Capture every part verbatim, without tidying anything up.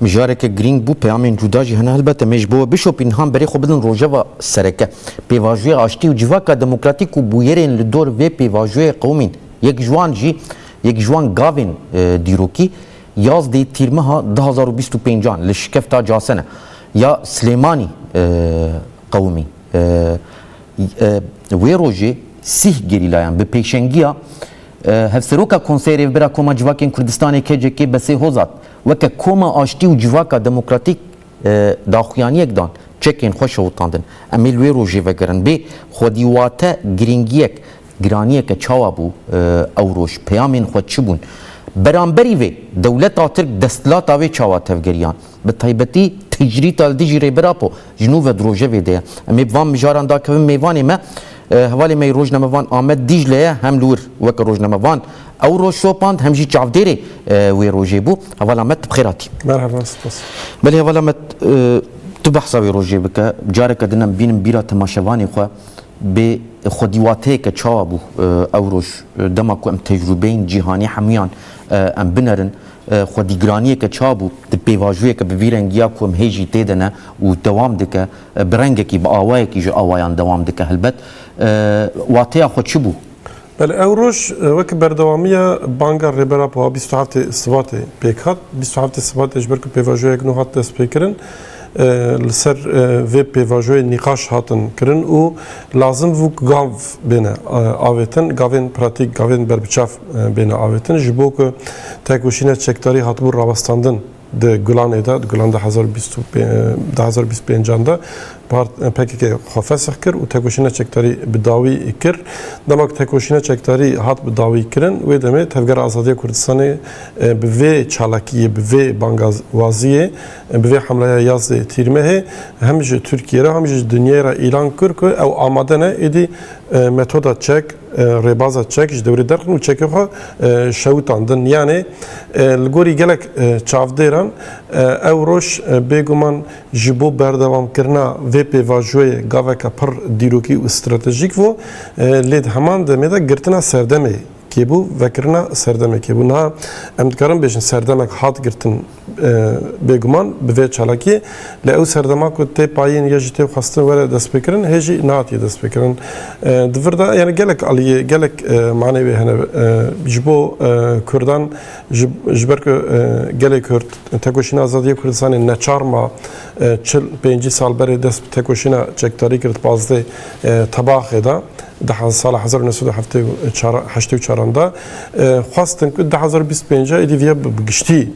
Mijareke girîng bû, peyamên cuda jî hene helbet. Em ê ji bo we bişopînin, han berê xwe bidin rojeva sereke. Pêvajoya aştî û civaka demokratîk û bûyerên li dor vê pêvajoyê qewimîn. Yek ji wan jî, yek ji wan gavên, e, dîrokî, yazdê Tîrmeha du hazar û bîst û pêncan li şikefta Casene ya Silêmanî, e, qewimî. E, e, wê rojê sîh gerîlayan bi pêşengiya, e, Hevseroka Konseya Rêvebir a Koma Civakên Kurdistanê, K C K, Besê Hozat, weke koma aştî û civaka demokratîk, e, daxuyaniyek dan, çekên xwe şewitandin. Em ê li wê rojê vegerin. Bê xwedî wate girîngiyek, giraniyeke çawa bû, e, ew roj? Peyamên xwe çi bûn? Beramberî vê, dewleta Tirk desthilata wê çawa tevgeriyan? Bi taybetî tecrîta li dijî Rêber Apo ji nû ve di rojevê de ye. Em ê bi van mijaran dakevin. Mêvanê me, e, hevalê me yê rojnamevan Amed Dîcle ye, hem li wir weke rojnamevan ew roj şopand, hem jî çavdêrê, e, wê rojê bû. Hevala me, tu bi xêr hatî. Merhaba, spas. Belê hevala me, e, tu behsa wê rojê bike. Careke din em bînin bîra temaşevanê xwe. Bê xwedî wateyeke çawa bû, e, ew roj, e, dema ku em tecrûbeyên cîhanî hemûyan, e, em binerin, e, xwedî giraniyeke çawa bû di pêvajoyeke bi vî rengiya ku em hê jî tê de ne û dewam dike, e, bi rengekî, bi awayekî ji awayan dewam dike helbet. E, wateya xwe çi bû? Belê, ew roj, e, wek berdewamiya banga Rêber Apo bîst û heftê Sibatê pêk hat. Bîst û heftê Sibatê ji ber ku pêvajoyek nû hat destpêkirin, e, li ser, e, vê pêvajoyê nîqaş hatin kirin û lazim bû ku gav bêne, e, avêtin, gavên pratîk, gavên berbiçav, e, bêne avêtin. Ji bo ku tekoşîna çekdarî hatibû rawestandin di Gulanê de, di Gulan du hezar bîst û pênc, du hezar bîst û pêncan de part-, P K K xwe fesix kir û tekoşîna çekdarî bi dawî kir. Dema ku tekoşîna çekdarî hat bi dawî kirin, wê demê Tevgera Azadiya Kurdistanê, e, bi vê çalakiyê, bi vê bangawaziyê, e, bi vê hemleya yazdê Tîrmehê hem ji Tirkiyê re hem jî ji dinyayê re îlan kir ku ew amade ne êdî, e, metoda çek, e, rêbaza çek ji dewrê derxin û çekê xwe, e, şewitandin. Yanê, e, li gorî gelek, e, çavdêran, e, ew roj, e, bêguman ji bo berdewamkirina vê pêvajoyê gaveke pir dîrokî û stratejîk bû, e, lê di heman demê de girtina serdemê kêbû, vekirina serdemê kêbû. Niha em dikarin bêjin serdemek hat girtin, e, bêguman bi vê çalakiyê. Lê ew serdema ku tê payîn ya jî tê xwestin were destpêkirin, hê jî nehatiye destpêkirin. E, di vir de, yani gelek aliyê, gelek, e, manê wê hene, e, ji bo, e, Kurdan, ji, ji ber ku, e, gelê Kurd, Tekoşîna Azadiya Kurdistanê neçar ma, e, çil pêncî sal berê dest bi tekoşîna çekdarî kir di pazdeh, e, Tebaxê de, di he-, sala hezar û neh sed û heftê û çar, heştê û çaran de, e, xwestin ku du hezar û bîst û pênc êdî viya bi, bi giştî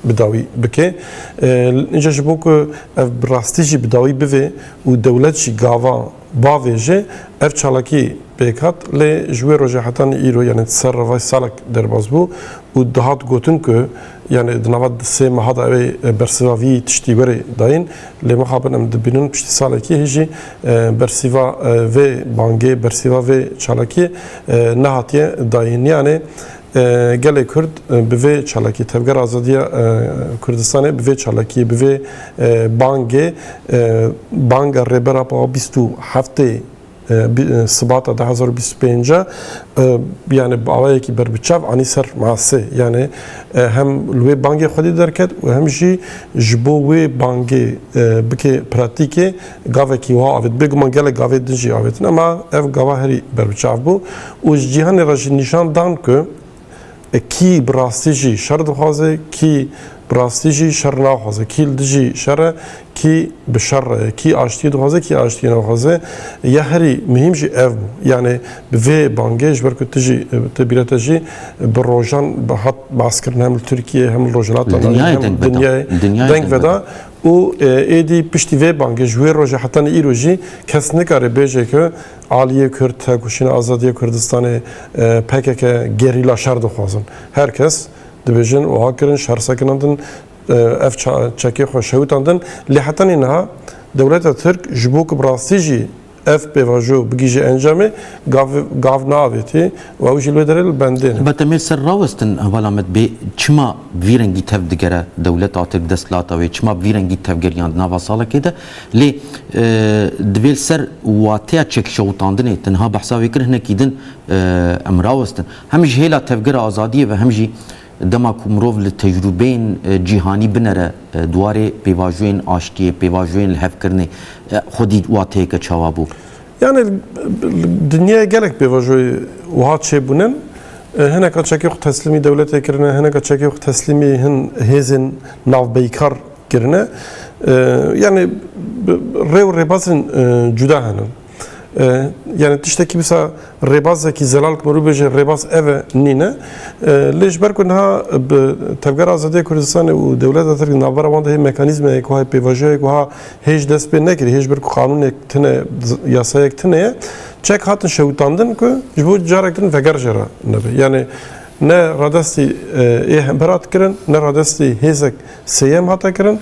bi dawî bike. E, înca ji bo ku ev bi rastî jî bi dawî bivê û dewlet jî gava bavêje, ev çalakî pêk hat, lê ji wê rojê hetanî îro, yani ser revay salek derbas bû û dihat gotin ku, yani di nava sê meha de ew ê, e, bersiva vî tiştî were dayîn, lê mixabin em dibînin piştî salekî hê jî, e, bersiva, e, vê bangê, bersiva vê çalakî, e, nehatiye dayîn. Yani, e, gelê Kurd, e, bi vê çalakî, Tevgera Azadiya, e, Kurdistanê bi vê çalakî, bi vê, e, bangê, e, banga Rêber Apo bîst û heftê, e, bi-, e, Sibata du hezar û bîst û pênc, e, yani bi awayekî berbiçav anî ser masê. Yani, e, hem li wê bangê xwedî derket û hem jî ji bo wê bangê, e, bike pratîkê gavekî wiha avêt. Bêguman gelek gavê din jî avêtin, ama ev gava herî berbiçav bû û ji cîhanê re jî nîşan dan ku, e, kî bi rastî jî şer dixwaze, kî bi rastî jî şer naxwaze, kî li dijî şer e, kî bi şer re ye, kî aştiyê dixwaze, kî aştiyê naxwaze. Ya herî muhîm jî ev bû. Yani bi vê bangê, ji ber ku tu jî, e, tu bîra te jî bi rojan bi hat baskirin hem li Tirkiyeyê hem li Rojhilata Navîn hem li dinyayê deng veda. Û, e, êdî piştî vê bangê ji wê rojê hetanî îro jî kes nikare bêje ku aliyê Kurd, Tekoşîna Azadiya Kurdistanê, e, P K K gerîla şer dixwazin. Her kes dibêjin, wiha kirin, şer sekinandin, e, ev ça-, çekê xwe şewitandin. Lê hetanî niha dewleta Tirk ji bo ku bi rastî jî ev pêvajo bigihîje encamê, gav, gav neavêtî û ew jî li wê derê li bendê ne. Helbet em ê ser rawestin, hevala me dibê çima bi vî rengî tev digere dewleta Tirk, desthilata wê, çima bi vî rengî tevgeriyan di nava salekê de. Lê, e, divê li ser wateya çekşewitandinê, te niha behsa wê kir, hinekî din, e, em rawestin. Hem ji hêla Tevgera Azadiyê ve hem jî Dema ku mirov li tecrûbeyên, e, cîhanî binere, e, di warê pêvajoyên aştiyê, pêvajoyên lihevkirinê, e, xwedî wateyeke çawa bû? Yani, dinyayê gelek pêvajoyê wiha çêbûne. E, hineka çekê xwe teslîmî dewletê kirine, hineka çekê xwe teslîmî hin hêzên navbeykar kirine. E, yani, bi, rê û rêbazên, e, cuda hene. E, yani, tiştekî wisa rêbazekî zelal ku mirov bêje rêbaz ev e, nîne. E, lê ji ber ku niha bi Tevgera Azadiya Kurdistanê û Dewleta Tirk navbera wan de hê mekanîzmayek wiha, pêvajoyek wiha hêj dest pê nekirî, hêj ber ku qanûnek tune, z-, yasayek tune ye, çek hatin şewitandin ku ji bo carek din veger jê re nebe. Yani, ne radestî, e, ê hember hat kirin, ne radestî hêzek sêyem hate kirin,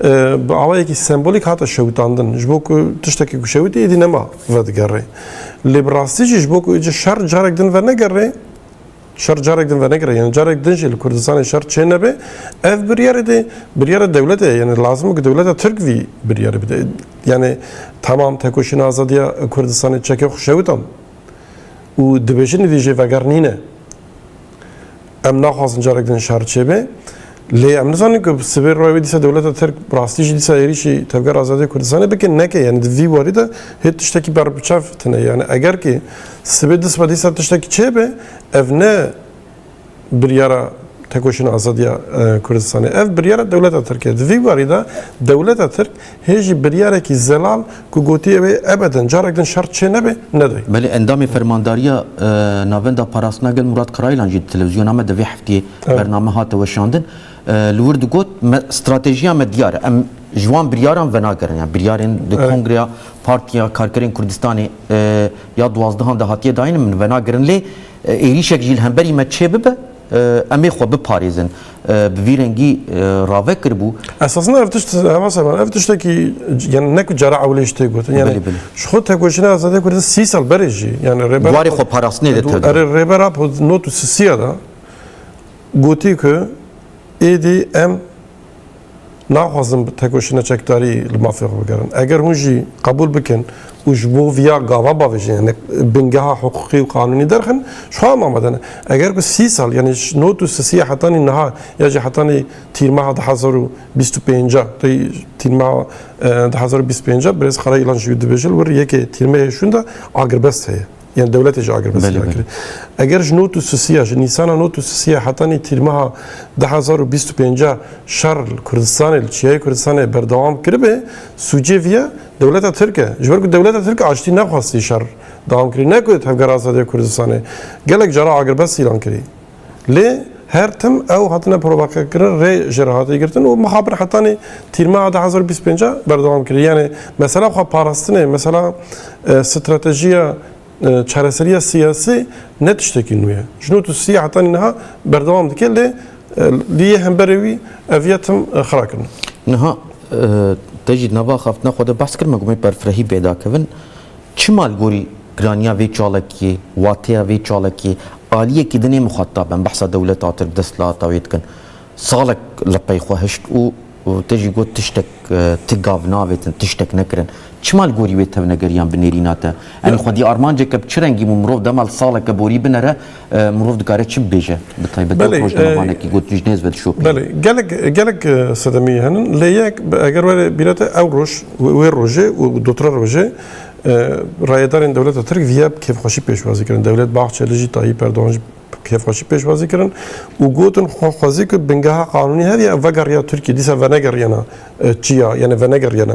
e, bi awayekî sembolîk hate şewitandin. Ji bo ku tiştekî ku şewitî êdî nema vedigerê. Lê bi rastî jî ji bo ku êdî şer carek din venegerê, şer carek din venegere, yani carek din jî li Kurdistanê şer çê nebe, ev biryarê de, biryara dewletê ye. Yani lazim e ku dewleta Tirk vî biryarê bide. Yani tamam, Tekoşîna Azadiya Kurdistanê çekê xwe şewitan û dibêjin êdî jê veger nîne. Em naxwazin carek din şer çêbe. Lê em nizanin ku sibê royê wê dîsa dewleta Tirk bi rastî jî dîsa êrîşî Tevgera Azadiya Kurdistanê bike, neke. Yani di vî warî de hê tiştekî berbiçav tune. Yani eger ki sibê disba dîsa tiştekî çêbe, ev ne biryara Tekoşîna Azadiya, e, Kurdistanê. Ev biryara dewleta Tirk e. Di vî warî de dewleta Tirk hê jî biryarekî zelal ku gotiye wê ebeden carek din şer çê nebe, nedayî. Belê, endamê Fermandariya, e, Navenda Parastina Gel Murat Karaylan jî di televizyona me de vê heftiyê Evet. bername hate weşandin. E, li wir digot, me, stratejiya me diyar e. Em ji wan biryaran venagerin. Yani biryarên di Evet. Kongreya Partiya Karkerên Kurdistanê, e, ya duwazdehan de hatiye dayîn min venagerin. Lê, e, êrîşek jî li hemberî me çê bibe, e, em ê xwe biparêzin. E, bi vî rengî, e, rave kiribû. Esasında ev tişt, Heval Selman, ev tiştekî, yani ne ku cara ewlê ji tê gotin. Yani Belê, belê. Ji xwe Tekoşîna Azadiya Kurdistanê sî sal berê jî, yani rêber Warê xwe parastinê de tevdi. Erê rêber Apo not û sisiya da gotî ku êdî em naxwazin bi tekoşîna çekdarî li mafê xwe bigerin. Eger hûn jî qebûl bikin û ji bo viya gava bavêjin, yani bingeha hiqûqî û qanûnî derxin, ji xwe em amade ne. Eger ku sî sal, yani ji not û sisiya hetanî niha ya jî hetanî tîrmeha du hezar û bîst û pênc, tey tîrmeha, e, du hezar û bîst û pênc, birêz Xara Îlan jî dibêje, li wir yekê tîrmehê şûnda agirbest heye. Yani dewletê jî agirbest Belê, belê. kiriye. Eger ji not û sisiya, ji Nîsana not û sisiya hetanî tîrmeha du hezar û bîst û pênc şer li Kurdistanê, li çiyayê Kurdistanê berdewam kiribe, sûcê viya dewleta Tirk e. Ji ber ku dewleta Tirk aştî nexwastî şer dewam kirî. Ne ku Tevgera Azadiya Kurdistanê gelek cara agirbest îlan kirî. Lê her tim ew hatine provoke kirin, rê jê re hatiye girtin û mixabin hetanî tîrmeha du hezar û bîst û pênc berdewam kirî. Yani mesela xwe parastinê, mesela, e, stratejiya e, çareseriya siyasî ne tiştekî nû ye. Ji not û sisî hetanî niha berdewam dike, lê, e, li yê hemberê wî ev ya tim, e, xira kirine. Niha, e, te jî di nava axaftina xwe de behs kir, me ku me berfirehî pêda kevin. Çima li gorî giraniya vê çalakiyê, wateya vê çalakiyê, aliyekî din ê muxatab, em behsa dewleta Tirk, desthilata wê dikin? Salek li pey xwe hişt û, û te jî got tiştek, e, ti gav navêtin, tiştek nekirin. Çima li gorî wê tevnegeriyan bi nêrîna te? Yanî Ya- xwedî armanceke bi çi rengî bû, mirov dema li saleke borî binere, e, mirov dikare çi bibêje? Bi taybet Belê, ew rojnamevanekî e, got ji nêz ve dişopîne. Belê, gelek, gelek, e, sedemî henin. Lê yek, eger were bîra te ew roj, wê, wê rojê û dotira rojê, e, rayedarên dewleta Tirk viya bi kêfxweşî pêşwazî kirin. Dewlet Bahçeli jî, Tayyip Erdogan jî kêfxweşî pêşwazî kirin û gotin, xwe xwezî ku bingeha qanûnî hevî, ev vegeriya Tirkiye, dîsa venegeriyana, e, çiya, yani venegeriyana,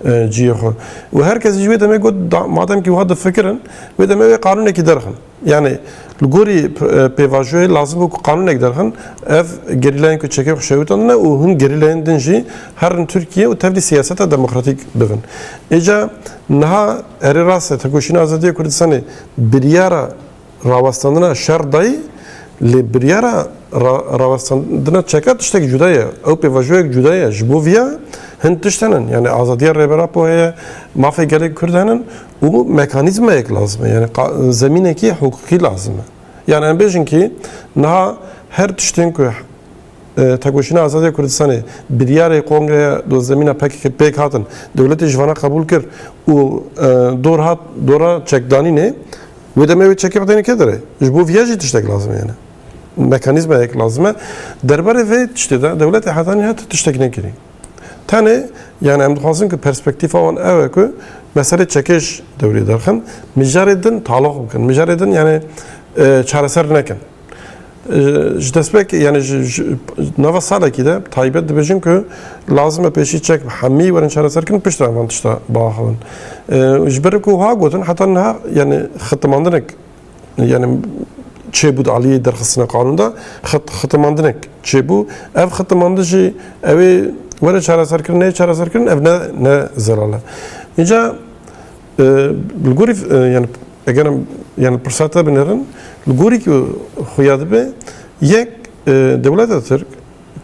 e, cihê xwe. Û her kesî ji wê demê got, da-, madem ki wiha difikirin, wê demê wê qanûnekî derxin. Yani li gorî p-, e, pêvajoyê lazim bû ku qanûnek derxin, ev gerîlayên ku çekê xwe şewitandine û hin gerîlayên din jî herin Tirkiye û tevlî siyaseta demokratîk bibin. Êca niha erê rast e, Tekoşîna Azadiya Kurdistanê biryara rawestandina şer dayî, lê biryara ra-, rawestandina çeka tiştek cuda ye. Ew pêvajoyek cuda ye. Ji bo viya hin tişt henin. Yani azadiya Rêber Apo heye, mafê gelek Kurd henin û mekanîzmayek lazim e. Yani qa-, zemînekî hiqûqî lazim e. Yani em bêjin ki niha her tiştên ku e, Tekoşîna Azadiya Kurdistanê biryarê Kongreya Dozdemîna P K K pêk hatin, dewletê ji vana qebûl kir û, e, dor hat, dora çekdanînê, wê demê wê çekê xwe têne kê derê. Ji bo viya jî tiştek lazim e yani. mekanîzmayek lazim e. Derbarê vê tiştê de dewletê hetanî niha tu tiştek nekirî. Tenê, yani em dixwazin ku perspektîfa wan ew e ku meselê çekêş dewrê derxin, mijarê din taloq bikin, mijarê din yani, e, çareser nekin. E, ji destpêk, yani ji, ji nava salekî de taybet dibêjin ku lazim e pêşî çek bi hemî werin çareser kirin, piştre van tişta biaxivin. E, ji ber ku wiha gotin, heta niha yani xitimandinek yani çêbû di aliyê derxistina qanûn de, xit-, xitimandinek çêbû. Ev xitimandin jî ew ê were çareserkirin, neyê çareserkirin, ev ne, ne zelal e. Înca, e, li gorî, e, yani eger em, yani pirsa te binêrin, li gorî ku xuya dibe, yek, e, dewleta Tirk,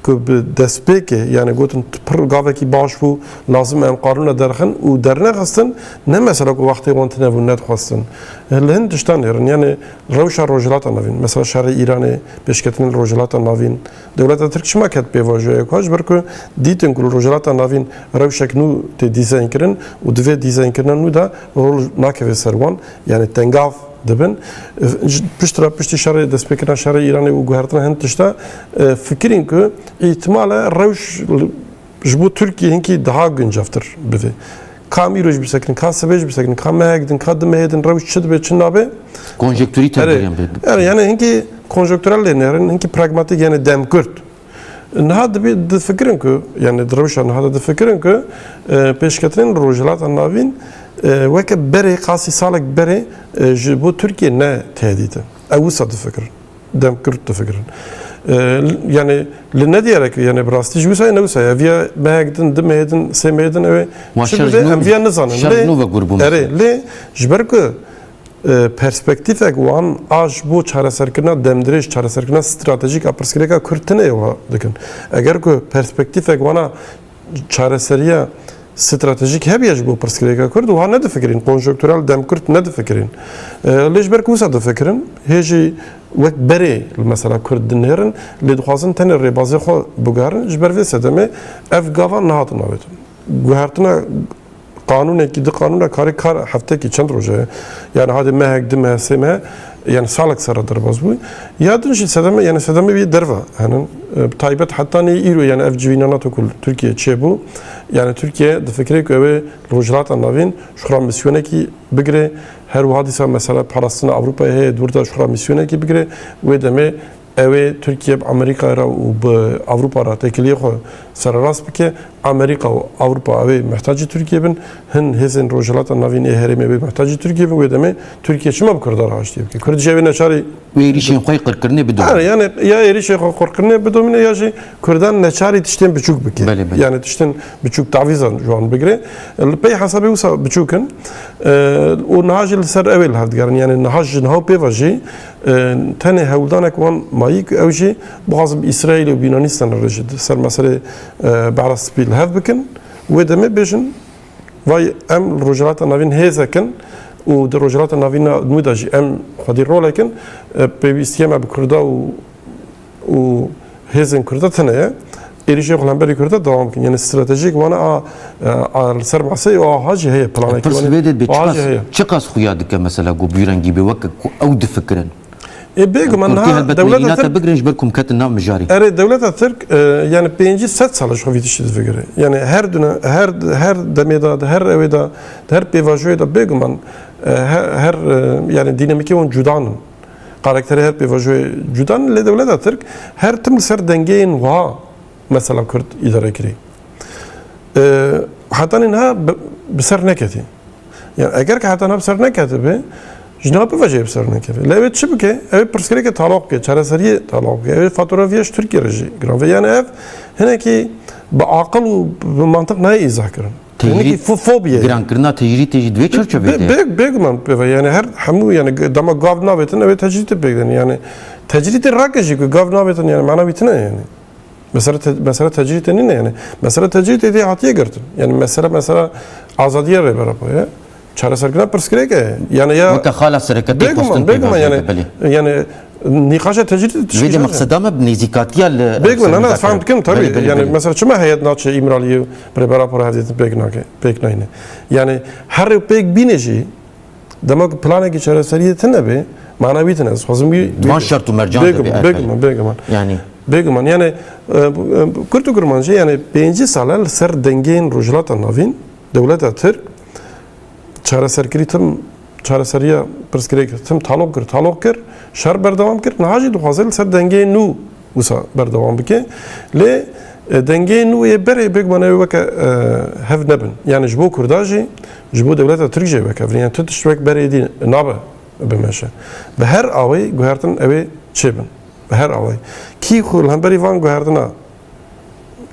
ku bi destpêkê, yani gotin tu pir gavekî baş bû, lazim em qanûna derxin û dernexistin, ne mesela ku wextê wan tune bû nedixwestin. Li hin tiştan hêrin, yani rewşa Rojhilata Navîn, mesela şerê Îranê, pêşketinên Rojhilata Navîn, dewleta Tirk çima ket pêvajoyek xwe? Ji ber ku dîtin ku li Rojhilata Navîn rewşek nû tê dîzaynkirin û di vê dîzaynkirina nû de rol nakeve ser wan, yani tengav dibin. Ji pişt re, piştî şerê, destpêkirina şerê Îranê û guhertina hin tişta, e, fikirîn ku îhtimal e rewş ji bo Tirkiyê hinkî daha guncevtir bivê. Ka em îro jî bisekinin, ka sibê jî bisekinin, ka mehek din, ka du mehê din rewş çi dibe, çi nabe? Konjektûrî Erê, tevgeriyan be. Erê, yani hinkî konjektûrel lê nêrin, hinkî pragmatîk, yani demkurt. Niha dibê difikirin ku, yani di rewşa niha de difikirin ku, e, pêşketinên Rojhilata Navîn, e, weke berê, qasî salek berê, e, ji bo Tirkiye ne tehdît e. Ew wisa difikirin. Demkurt difikirin. E, l-, yani li ne diyarek, yani bi rastî ji wisa ne wisa. Ev ya mehek din, du mehê din, sê mehê din ew ê Wan çi şer bibe, ji nû, em viya nizanin. Şer ji Lê, nû ve gur bûn. Erê, lê ji ber ku e, perspektîfek wan a ji bo çareserkirina demdirêj, çareserkirina stratejîk a pirsgirêka Kurd tune ê wiha dikin. Eger ku perspektîfek wana çareseriya stratejîk hebiya ji bo pirsgirêka Kurd, wiha nedifikirîn, konjonkturel demkurt nedifikirîn. E, lê ji ber ku wisa difikirin, hê jî wek berê li mesela Kurd dinêrin, lê dixwazin tenê rêbazê xwe biguherin, ji ber vê sedemê ev gava nehatin avêtin. Guhertina qanûnekî, di qanûna karê kar heftekî çend roje ye. Yani hadê mehek, du meh, sê meh, yani salek ser re derbas bû. Ya din jî sedeme, yani sedemê wî derve henin. E, bi taybet hetanî îro, yani ev civîna NATO ku li Tirkiye çêbû. Yani Tirkiye difikire ku ew ê li Rojhilata Navîn ji xwe re misyonekî bigire. Her wiha dîsa mesela parastina Ewropayê heye, di wir de ji xwe re misyonekî bigire. Wê demê ew ê Tirkiye bi Amerîkayê re û bi Ewropa re têkiliyê xwe sererast bike. Amerîka û Ewropa ew ê mihtacî Tirkiye bin, hin hêzên Rojhilata Navîn ê herêmê wê mihtacî Tirkiye bin, wê demê Tirkiye çima bi Kurda re aştiyê bike? Kurd jî ew ê neçarî Êrîşên xwe yê qirkirinê bidomîne. Erê, yani ya êrîşên xwe qirkirinê bidomîne ya jî Kurdan neçarî tiştên biçûk bike. Belê, belê. Yani tiştên biçûk tavîzan ji wan bigire. Li pey hesabê wisa biçûk in. E, û niha jî li ser ew ê li hev digerin. Yani niha ji niha û pê ve jî, e, tenê hewldanek wan mayî ku ew jî bixwazin bi Îsraîlê û bi Yunanistanê re jî di ser meselê, e, Behra Spî li hev bikin. Wê demê bêjin, vay em li Rojhilata Navîn hêzek in û di Rojhilata Navîn nû de jî em xwedî rolek in, e, pêwîstiyê me bi Kurda û û hêzên Kurda tune ye. Êrîşê xwe li hemberî Kurda dewam bikin. Yani stratejiyek wana a, a, a li ser maseyê û aha jî heye, planekî Pirs wana vê de bê aha jî çiqas, heye. Çiqas xuya dike mesela ku bi vî rengî bê weke ku ew difikirin? Ê, bêguman Kurtî niha helbet dewleta meyînata Tirk bigirin ji ber ku em ketin nav mijarê. Erê, dewleta Tirk, e, yani pêncî sed sal ji xwe vî tiştî difikire. Yani her dune, her, her demê de, her ewê de, her pêvajoyê de bêguman, e, her, her, e, yani dînamîkê wan cuda in. Karakterê her pêvajoyê cuda in, lê dewleta Tirk her tim li ser dengeyên wiha mesela Kurd îdare kirî. E, hetanî niha bi, bi ser neketî. Yani eger ke heta niha bi ser neketibe, ji niha bivaje bi ser nekeve. Lê ew ê çi bike? Ew ê pirsgirêkê taloq bike, çareseriyê taloq bike. Ew ê fatura viya ji Tirkiye re jî giran ve. Yani ev hinekî bi aqil û bi mantiq nayê îzah kirin. Tecrîd, hinekî fo-, fobiye. Girankirina tecrîdê jî di vê çerçeveyê de. Bê-, bêguman pê ve. Yani her hemû, yani dema gav navêtin, ew ê tecrîdê pêk din. Yani tecrîdê rake jî ku gav navêtin, yani mana wî tune yani. Mesele te-, mesele tecrîdê nîne yani. Mesele tecrîdê dê hatiye girtin. Yani mesele, mesela azadiya Rêber Apo ye. Çareserkirina pirsgirêk e. Yani ya Weke xala sereke tê bêguman, xwestin bêguman pêvajoyê yani, de, belê. Yani nîqaşa tecrîdê Vê de tişkîle. Meqseda me bi nêzîkatiya li Bêguman, na, na, fam dikim tabii. Belê, belê, yani belê. Mesela çima heyet naçe Îmraliyê û Rêber Apo re hevdîtin pêk nake, pêk nayne. Yani her pêk bîne jî, dema ku planekî çareseriyê tune be, Mana wî tine, ez xwazim wî, wî Van şert û mercan de bê bêguman, erkayî. Bêguman, bêguman. Yani. Bêguman. Yani, e, bu, e, kurt û kurmancî, yani, pêncî sal li ser dengên Rojhilata Navîn, dewleta Tirk çareserkirî tim, çareseriya pirsgirêk tim taloq kir, taloq kir, şer berdewam kir, niha jî dixwaze li ser dengê nû wisa berdewam bike. Lê, e, dengê nû yê berê bêguman ew weke, e, hev nebin. Yani ji bo Kurda jî, ji bo dewleta Tirk jî weke hev. Yani tu tişt wek berê dî nabe bimeşe. Bi her awayî guhertin ew ê çêbin. Bi her awayî. Kî xwe li hemberî van guhertina,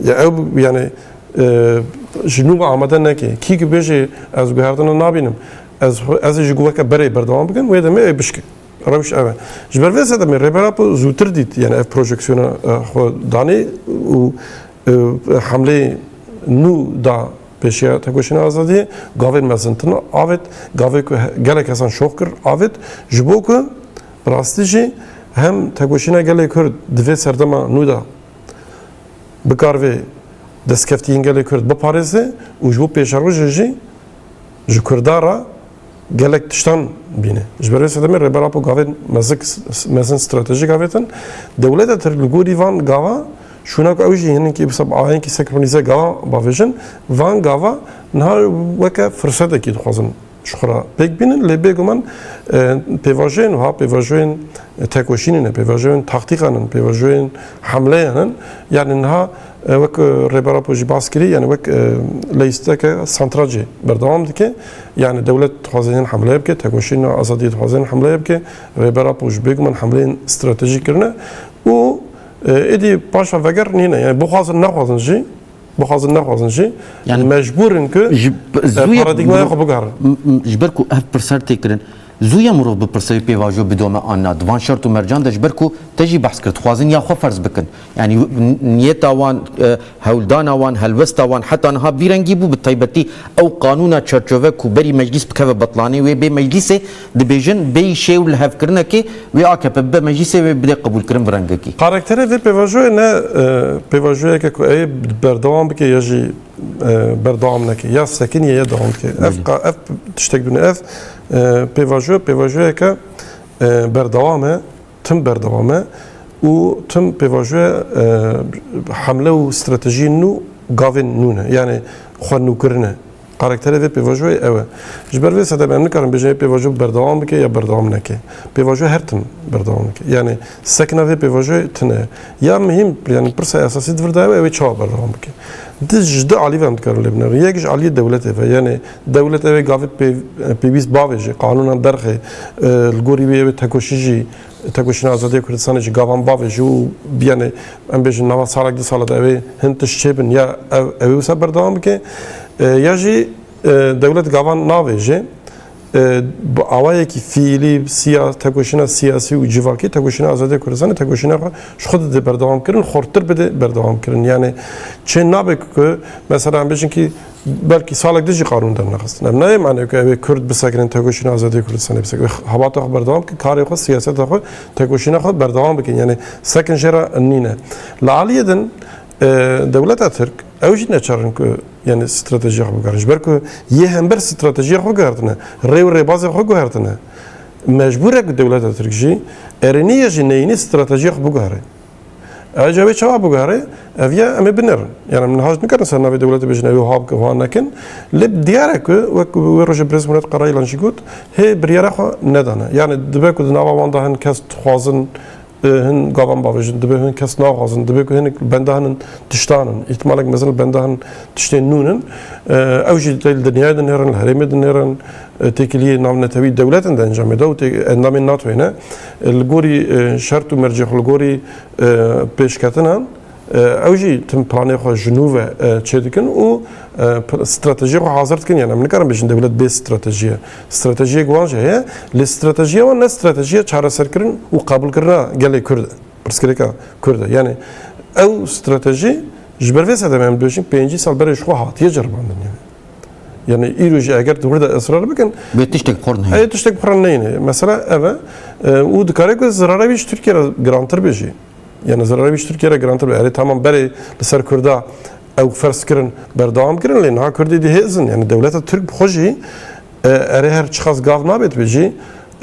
ya ew, yani, e, ji nû ve amade neke. Kî ku bêje ez guhertina nabînim, ez xwe, ez ê ji weke berê berdewam bikim, wê demê ê bişke. Rewş ev e. Ji ber vê sedemê Rêber Apo zûtir dît, yani ev projeksiyona, e, xwe danê û, e, hemleyê nû da pêşiya Tekoşîna Azadiyê, gavên mezintin avêt, gavê ku he-, gelek kesan şox kir, avêt, ji bo ku rastî jî hem Tekoşîna Gelê Kurd di vê serdema nû de bikaribê destkeftiyên gelê Kurd biparêze û ji bo pêşerojê jî ji Kurda re gelek tiştan bîne. Ji ber vê sedemê Rêber Apo gavên mezik, mezin stratejîk avêtin. Dewleta Tirk li gorî van gava şûna ku ew jî hinekî bi seb ahenkî senkronîze gava bavêjin, van gava niha weke firsetekî dixwazin ji xwe re pêk bînin. Lê bêguman, e, pêvajoyên wiha pêvajoyên tekoşînê ne, pêvajoyên taktîkan in, pêvajoyên hemleyan in. Yani niha, e, wek, e, Rêber Apo jî bas kirî, yani wek, e, leyîsteke santral jî berdewam dike. Yani dewlet dixwaze hin hemleye bike, Tekoşîna Azadiyê dixwaze hin hemleye bike. Rêber Apo jî bêguman hemleyên stratejîk kirine û, e, êdî paşa veger nîne. Yani bixwazin nexwazin jî, bixwazin nexwazin jî, yani mecbûr in ku, ji, e, zû ye paradîgmaya mirov xwe bigerin. M-, m-, ji ber ku ev pirsar tê kirin, zû ye mirov bipirse wê pêvajo bidome an na. Di van şert û mercan de ji ber ku te jî behs kir, dixwazin ya xwe ferz bikin. Yani n-, niyeta wan, e, hewldana wan, helwesta wan heta niha vî rengî bû, bi taybetî ew qanûna çerçove ku berî meclîs bikeve betlanê, wê bê meclîsê dibêjin bêyî şêw lihevkirinekê, wê A K P bibe meclîsê, wê bidê qebûlkirin bi rengekî. Karakterê vê pêvajoyê ne, e, pêvajoyeke ku ê berdewam bike ya jî, e, berdewam neke, ya sekiniye ya dewam bike. Ev Belê. qa-, ev tiştek dune, ev, e, pêvajo, pêvajoyeke, e, berdewam e, tim berdewam e û tim pêvajoye, e, hemle û stratejiyên nû gavên nû ne. Yani xwe nûkirine. Karakterê vê pêvajoyê ew e. Ji ber vê sedemê em nikarin bêjin ê pêvajo berdewam bike ya berdewam neke. Pêvajo her tim berdewam dike. Yani sekina vê pêvajoyê tune ye. Ya muhîm, yani pirsa esasî di vir de ew e, ew ê çawa berdewam bike. Di, ji du alî ve em dikarin lê binêrin. Yek ji aliyê dewletê ve. Yani dewlet ew ê gavê pê-, pêwîst bavêje, qanûnan derxe, e, li gorî wê ew ê tekoşî jî, Tekoşîna Azadiya Kurdistanê jî gavan bavêje û, yani, em bêjin nava salek du sala de ew ê hin tişt çêbin ya ew, ew ê wisa berdewam bike, e, ya jî, e, dewlet gavan navêje, e, bi awayekî fiîlî, siya-, tekoşîna siyasî û civakî, Tekoşîna Azadiya Kurdistanê tekoşîna xwe ji xwe dide berdewam kirin, xurttir bide berdewam kirin. Yani çê nabe ku, mesela, em bêjin kî belkî salek din jî qanûn dernexistin. Ev nayê mane ku ew ê Kurd bisekinin, Tekoşîna Azadiya Kurdistanê bisekinin. Wê xebata xwe berdewam bikin, karê xwe, siyaseta xwe, tekoşîna xwe berdewam bikin. Yani sekin jê re nîne. Li aliyê din, e, dewleta Tirk, ew jî neçar in ku, yani, stratejiya xwe bikarin. Ji ber ku yê hember stratejiya xwe guhertine, rê û rêbazê xwe guhertine. Mecbûr e ku dewleta Tirk jî erênî ye jî neyînî stratejiya xwe biguhere. Eca wê çawa biguhere? Ev ya em ê binêrin. Yani em niha jî nikarin ser navê dewletê bêjin ew ê wiha bike, wiha nekin. Lê diyar e ku wek wê rojê birêz Murat Karayılan jî got, hê biryara xwe nedane. Yani dibe ku di nava wan de hin kes dixwazin, e, hin gavan bavêjin, dibe hin kes naxwazin, dibe ku hinek benda hin tiştan in, îhtimalek mezin li benda hin tiştên nû nin. E, ew jî tê li dinyayê dinêrin, li herêmê dinêrin, e, têkiliyê navnetewî dewletin de encamê de û tê-, endamên NATOyê ne. E, li gorî, e, şert û mercê xwe, li gorî, e, pêşketinan, e, ew jî tim planê xwe ji nû ve, e, çêdikin û, e, p-, stratejiyê xwe hazir dikin. Yani em nikarin bêjin dewlet bê stratejiye. Stratejiyek wan jî heye, lê stratejiya wan ne stratejiya çareserkirin û qebûlkirina gelê Kurd e, pirsgirêka Kurd e. Yani ew stratejî ji ber vê sedemê em dibêjin pêncî sal berê ji xwe hatiye ceribandin yani. Yani îro jî eger tu wir de israr bikin, Bê tiştek bi xwe re neyê. Ê tiştek bi xwe re neyne. Mesela ev e, e, û dikare ku zirara wî ji Tirkiye re girantir be jî. Yani zirara wî ji Tirkiye re girantir be. Erê tamam berê li ser Kurda ew ferz kirin, berdewam kirin, lê niha Kurdê dî hêz in. Yani dewleta Tirk bi xwe jî, e, erê her çiqas gav nabêt be jî,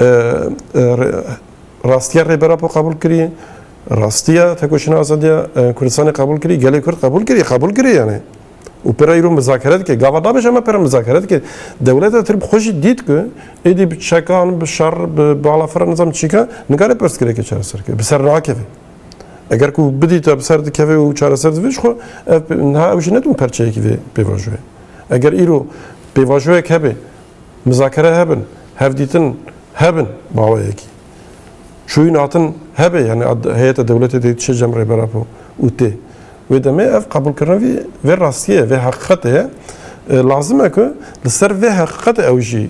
E, e, re- rastiya Rêber Apo qebûl kiriye, rastiya Tekoşîna Azadiya e, Kurdistanê qebûl kiriye, gelê Kurd qebûl kiriye, qebûl kiriye yani. Û pira îro muzakere dike. Gava nabêje me pira muzakere dike. Dewleta Tirk bi xwe jî dît ku êdî bi çekan, bi şer, bi balafira nizam çîka nikare pirsgirêkê çareser ke. Bi ser nakeve. Eger ku bidîte bi ser dikeve û çareser divê ji xwe, ev pê- niha ew jî nedibû perçeyekî vê pêvajoyê. Eger îro pêvajoyek hebe, muzakere hebin, hevdîtin hebin, bi awayekî çûyîn hatin hebe, yani ad- heyeta dewletê tê diçe cem Rêber Apo û tê. Wê demê ev qebûlkirina vî vê rastiyê ye, vê heqîqetê ye. E, lazim e ku li ser vê heqîqetê ew jî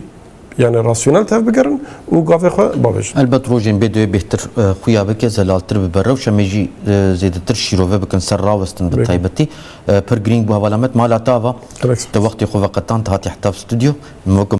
yani rasyonel tev bigerin û gavê xwe bavêjin. Elbet rojên bê divê bêhtir, e, xuya bike, zelaltir bibe. Rewşa me jî, e, zêdetir şîrove bikin ser rawestin bi Belê. taybetî. E, pir girîng bû hevala me. Mala te ava, Gelek spas. Te wextê xwe veqetand, hatî heta stûdyo. Min weke